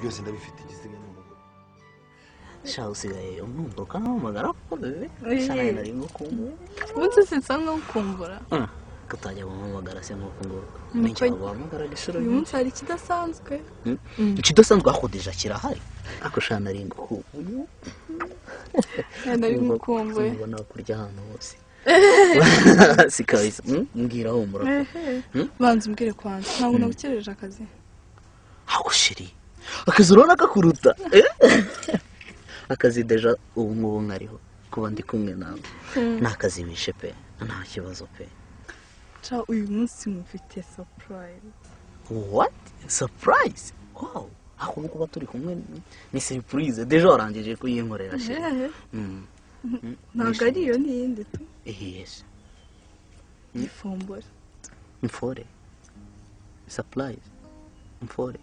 Byose ndabifite, igisigaye ni umugore. Sha, usigaye umwumva ukampamagara kuko bébé, sha, nawe nari ngukumbuye. Umunsi sinsa nkukumbura. Kutajya guhamagara se nk'uko nguko? Nuko Ninjye guhamagara inshuro uyu nyinshi. munsi hari ikidasanzwe. Ikidasanzwe aho déjà kirahari, ariko sha, nari ngukumbuye. Nari ngukumbuye. Numva nakurya ahantu hose si kabisa. Mbwira, humura. Ehe, banza umbwire kwanza, ntabwo nagukereje akazi? Aho chérie, akazi urabona kakuruta? Eh? Akazi déjà ubu ngubu nkariho kuba ndi kumwe nawe, ni akazi wishe pe, nta kibazo pe. Ca, uyu munsi mufite surprise. What surprise? Wow, aho kuba turi kumwe ni surprise déjà warangije kuyinkorera, chérie. Ehe. Ntabwo ari iyo, ni iyindi tu. Yes. Ifumbure. Mfore surprise, mfore.